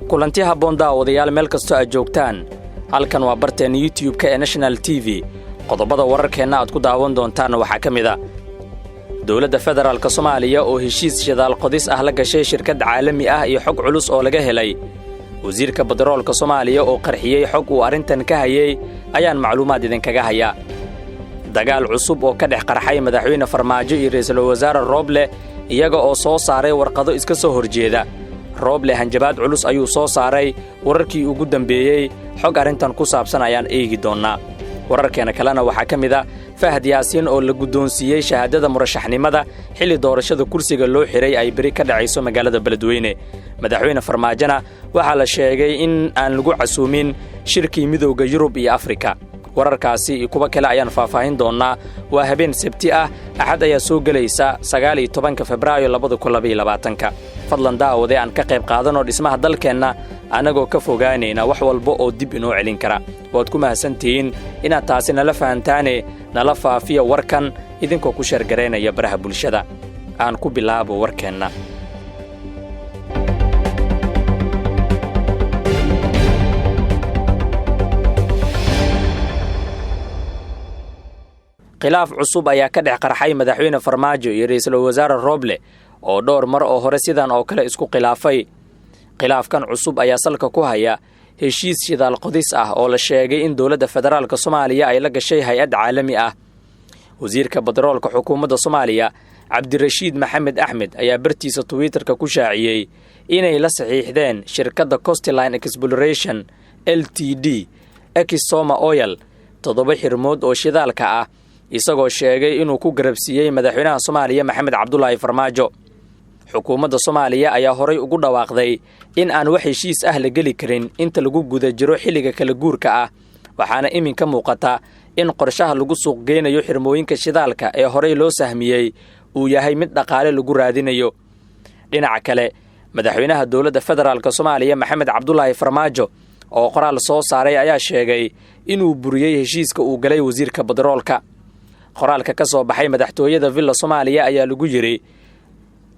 Kulanti habboon, daawadayaal, meel kastoo aad joogtaan. Halkan waa barteenna YouTube-ka ee National TV. Qodobada wararkeenna aad ku daawan doontaanna waxaa ka mid ah dowladda federaalka Soomaaliya oo heshiis shidaal qodis ah la gashay shirkad caalami ah iyo xog culus oo laga helay. Wasiirka batroolka Soomaaliya oo qarxiyey xog uu arrintan ka hayay ayaan macluumaad idinkaga hayaa. Dagaal cusub oo ka dhex qarxay Madaxweyne Farmaajo iyo Ra'iisul Wasaare Rooble, iyaga oo soo saaray warqado iska soo horjeeda. Rooble hanjabaad culus ayuu soo saaray. Wararkii ugu dambeeyey, xog arrintan ku saabsan ayaan eegi doonnaa. Wararkeena kalena waxaa ka mid ah Fahad Yaasiin oo la guddoonsiiyey shahaadada murashaxnimada, xilli doorashada kursiga loo xidhay ay beri ka dhacayso magaalada Beledweyne. Madaxweyne Farmaajona waxaa la sheegay in aan lagu casuumin shirkii Midowga Yurub iyo Afrika. Wararkaasi iyo kuwo kale ayaan faahfaahin doonnaa. Waa habeen Sabti ah, Axad ayaa soo gelaysa, 19-ka Febraayo 2022-ka. Fadlan daawade, aan ka qayb qaadanoo dhismaha dalkeenna, annagoo ka fogaanayna wax walba oo dib inoo celin kara. Waad ku mahadsantihiin inaad taasi nala fahantaane. Nala faafiya warkan idinkoo ku share-garaynaya baraha bulshada. Aan ku bilaabo warkeenna. Khilaaf cusub ayaa ka dhex qarxay Madaxweyne Farmaajo iyo Ra'iisul Wasaare Rooble, oo dhowr mar oo hore sidan oo kale isku khilaafay. Khilaafkan cusub ayaa salka ku haya heshiis shidaal qodis ah oo la sheegay in dowladda federaalka Soomaaliya ay la gashay hay'ad caalami ah. Wasiirka batroolka xukuumadda Soomaaliya, Cabdirashiid Maxamed Axmed, ayaa bartiisa Twitterka ku shaaciyey inay la saxiixdeen shirkadda Coastline Exploration Ltd Exsoma Oil toddoba xirmood oo shidaalka ah, isagoo sheegay inuu ku garabsiiyey Madaxweynaha Soomaaliya, Maxamed Cabdulaahi Farmaajo. Xukuumadda Soomaaliya ayaa horay ugu dhawaaqday in aan wax heshiis ah la geli karin inta lagu guda jiro xilliga kala guurka ah, waxaana iminka muuqata in qorshaha lagu suuq geynayo xirmooyinka shidaalka ee horey loo sahmiyey uu yahay mid dhaqaale lagu raadinayo. Dhinaca kale, Madaxweynaha dowladda federaalka Soomaaliya, Maxamed Cabdulaahi Farmaajo, oo qoraal soo saaray ayaa sheegay inuu buriyey heshiiska uu galay wasiirka batroolka. Qoraalka ka soo baxay madaxtooyada Villa Soomaaliya ayaa lagu yidhi: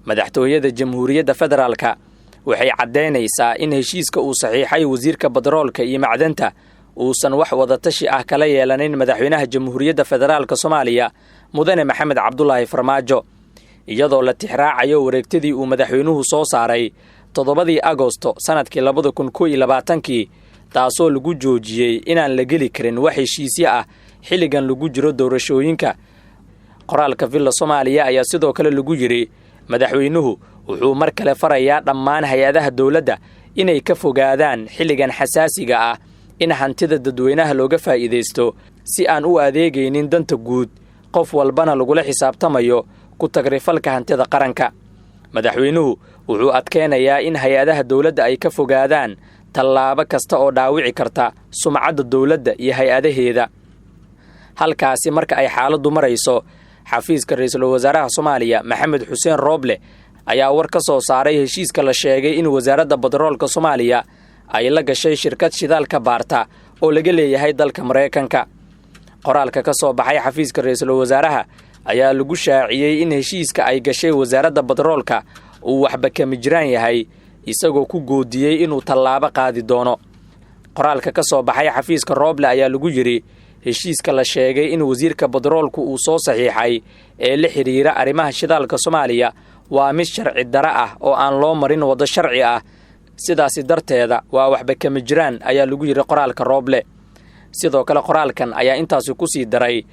"Madaxtooyada Jamhuuriyadda Federaalka waxay caddaynaysaa in heshiiska uu saxiixay wasiirka batroolka iyo macdanta uusan wax wadatashi ah kala yeelanin Madaxweynaha Jamhuuriyadda Federaalka Soomaaliya, Mudane Maxamed Cabdulaahi Farmaajo, iyadoo la tixraacayo wareegtadii uu madaxweynuhu soo saaray 7-dii Agosto sannadkii 2021-kii, taasoo lagu joojiyey inaan la geli karin wax heshiisyo ah xilligan lagu jiro doorashooyinka." Qoraalka Villa Soomaaliya ayaa sidoo kale lagu yidhi: "Madaxweynuhu wuxuu mar kale farayaa dhammaan hay'adaha dowladda inay ka fogaadaan xilligan xasaasiga ah in hantida dadweynaha looga faa'iidaysto si aan u adeegaynin danta guud, qof walbana lagula xisaabtamayo ku tagrifalka hantida qaranka. Madaxweynuhu wuxuu adkeenayaa in hay'adaha dowladda ay ka fogaadaan tallaabo kasta oo dhaawici karta sumcadda dowladda iyo hay'adaheeda." Halkaasi marka ay xaaladdu marayso, xafiiska Ra'iisul Wasaaraha Soomaaliya, Maxamed Xuseen Rooble, ayaa war ka soo saaray heshiiska la sheegay in wasaaradda batroolka Soomaaliya ay la gashay shirkad shidaalka baarta oo laga leeyahay dalka Maraykanka. Qoraalka ka soo baxay xafiiska ra'iisul wasaaraha ayaa lagu shaaciyey in heshiiska ay gashay wasaaradda batroolka uu waxba kama jiraan yahay, isagoo ku goodiyey inuu tallaabo qaadi doono. Qoraalka ka soo baxay xafiiska Rooble ayaa lagu yidhi: "Heshiiska la sheegay in wasiirka batroolku uu soo saxiixay ee la xidhiira arrimaha shidaalka Soomaaliya waa mid sharci dara ah oo aan loo marin waddo sharci ah. Sidaasi darteeda waa waxba kama jiraan," ayaa lagu yidhi qoraalka Rooble. Sidoo kale qoraalkan ayaa intaasi ku sii daray: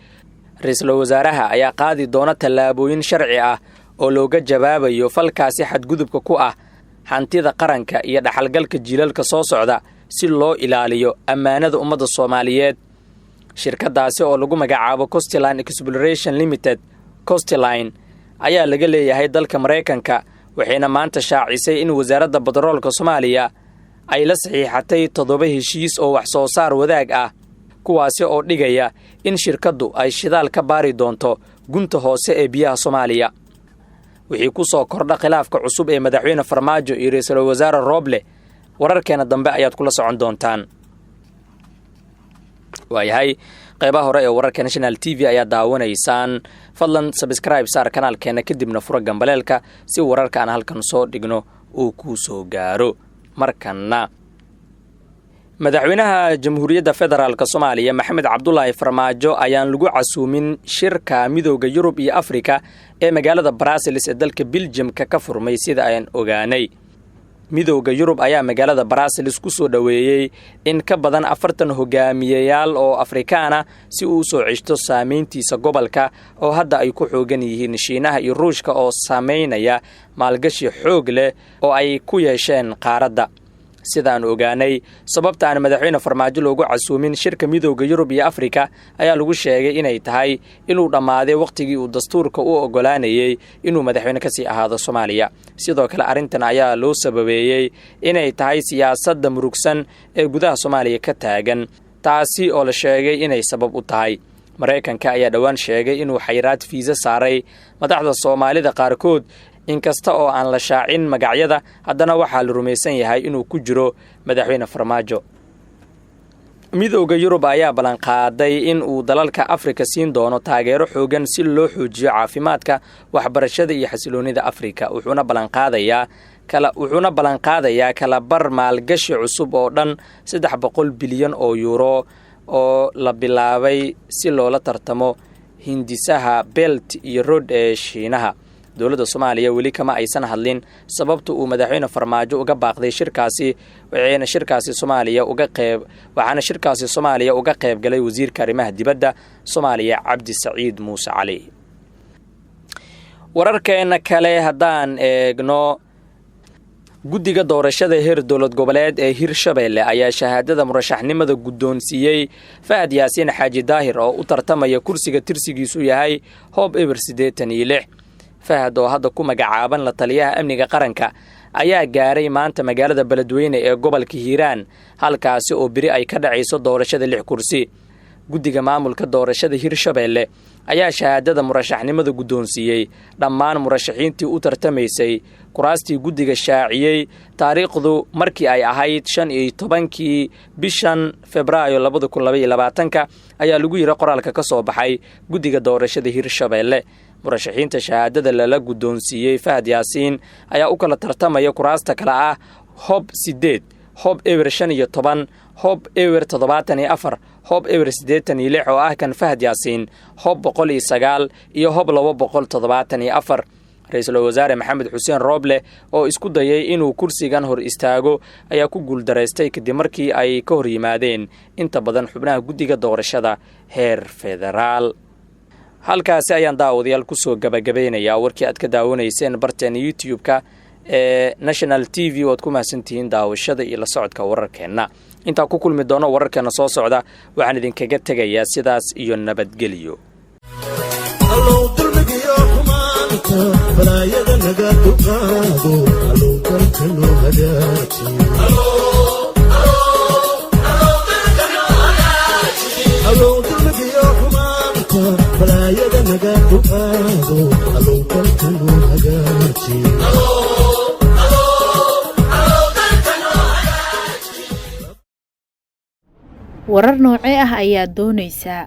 "Ra'iisul wasaaraha ayaa qaadi doona tallaabooyin sharci ah oo looga jawaabayo falkaasi xadgudubka ku ah hantida qaranka iyo dhaxalgalka jiilalka soo socda, si loo ilaaliyo ammaanada ummadda Soomaaliyeed." Shirkaddaasi oo lagu magacaabo Coastline Exploration Limited, Coastline, ayaa laga leeyahay dalka Maraykanka, waxayna maanta shaacisay in wasaaradda batroolka Soomaaliya ay la saxiixatay toddoba heshiis oo wax soo saar wadaag ah, kuwaasi oo dhigaya in shirkaddu ay shidaal ka baari doonto gunta hoose ee biyaha Soomaaliya. Wixii ku soo kordha khilaafka cusub ee Madaxweyne Farmaajo iyo Ra'iisul Wasaare Rooble, wararkeena dambe ayaad kula socon doontaan. Waayahay, qeybaha hore ee wararka National TV ayaa daawanaysaan. Fadlan subscribe saar kanaalkeena, kadibna fura gambaleelka si wararka aan halkan soo dhigno uu kuu soo gaaro. Markanna madaxweynaha Jamhuuriyadda Federaalk Soomaaliya Maxamed Cabdulaahi Farmaajo ayaan lagu casuumin shirka Midooda Yurub iyo Afrika ee magaalada Brussels ee dalka Biljamka ka furmay. Sida ayaan ogaanay, Midooda Yurub ayaa magaalada Brussels ku soo dhoweeyey in ka badan 40 hogaamiyeyaal oo Afrikaana si uu usoo ceshto saameyntiisa gobolka, oo hadda ay ku xoogan yihiin Shiinaha iyo Ruushka oo saameynaya maalgashi xoog leh oo ay ku yeesheen qaaradda. Sidaan ogaanay, sababta aan madaxweyne Farmaajo loogu casuumin shirka Midooda Yurub iyo Afrika ayaa lagu sheegay inay tahay inuu dhammaaday wakhtigii uu dastuurka u oggolaanayey inuu madaxweyne kasii ahaado Soomaaliya. Sidoo kale arrintan ayaa loo sababeeyey inay tahay siyaasadda murugsan ee gudaha Soomaaliya ka taagan, taasi oo la sheegay inay sabab u tahay. Maraykanka ayaa dhowaan sheegay inuu xayiraad fiisa saaray madaxda Soomaalida qaarkood. Inkasta oo aan la shaacin magacyada, haddana waxaa la rumaysan yahay inuu ku jiro madaxweyne Farmaajo. Midooda Yurub ayaa ballanqaaday in uu dalalka Afrika siin doono taageero xoogan si loo xoojiyo caafimaadka, waxbarashada iyo xasiloonida Afrika, wuxuuna ballanqaadayaa kala bar maalgashi cusub oo dhan 300 bilyan oo yuuro oo la bilaabay si loola tartamo hindisaha Belt iyo Road ee Shiinaha. Dowladda Soomaaliya weli kama aysan hadlin sababta uu madaxweyne Farmaajo uga baaqday shirkaasi, waxayna shirkaasi Soomaaliya uga qeyb waxaana shirkaasi Soomaaliya uga qayb galay wasiirka arrimaha dibadda Soomaaliya Cabdi Saciid Muuse Cali. Wararkeena kale haddaan eegno, guddiga doorashada heer dowlad goboleed ee Hirshabeelle ayaa shahaadada murashaxnimada guddoonsiiyey Fahad Yaasiin Xaaji Daahir oo u tartamaya kursiga tirsigiisu yahay hoob 086. Fahad oo hadda ku magacaaban la taliyaha amniga qaranka ayaa gaaray maanta magaalada Beledweyne ee gobolka Hiiraan, halkaasi oo beri ay ka dhacayso doorashada lix kursi. Guddiga maamulka doorashada Hirshabeelle ayaa shahaadada murashaxnimada guddoonsiiyey dhammaan murashaxiintii u tartamaysay kuraastii guddiga shaaciyey taariikhdu markii ay ahayd 15-kii bishan Febraayo 2022-ka, ayaa lagu yiri qoraalka ka soo baxay guddiga doorashada Hirshabeelle. Murashaxiinta shahaadada lala guddoonsiiyey Fahad Yaasiin ayaa u kala tartamaya kuraasta kale ah hob 8, hob 015, hob 074, hob 086 oo ah kan Fahad Yaasiin, hob 109 iyo hob 274. Ra-iisul wasaare Maxamed Xuseen Rooble oo isku dayay inuu kursigan hor istaago ayaa ku guuldaraystay kadib markii ay ka hor yimaadeen inta badan xubnaha guddiga doorashada heer federaal. Halkaasi ayaan daawadayaal kusoo gabagabeynayaa warkii aad ka daawanayseen barteena YouTube-ka ee National TV. Waad ku mahadsantihiin daawashada iyo la socodka wararkeenna. Intaan ku kulmi doono wararkeenna soo socda, waxaan idinkaga tegayaa sidaas iyo nabadgelyo. Allow dulmigiyo xumaanta balaayada naga dulqaado, allow dalka noo hagaaji. Allow dulmigiyo xumaanta balaayada naga dulqaado, allow dalka noo hagaaji. Warar noocee ah ayaad doonaysaa?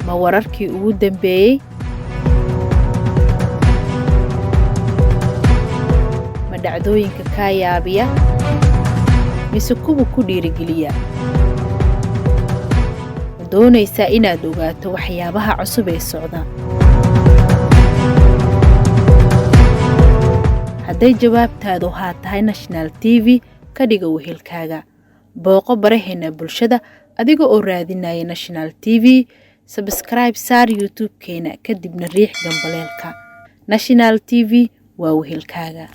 Ma wararkii ugu dambeeyey? Ma dhacdooyinka kaa yaabiya mise kuwa ku dhiirigeliya? Ma doonaysaa inaad ogaato waxyaabaha cusub ee socda? Hadday jawaabtaadu haa tahay, National TV ka dhiga wehelkaaga. Booqo baraheena bulshada adiga oo raadinaya National TV, subscribe saar YouTube-keena, kadibna riix gambaleelka. National TV waa wehelkaaga.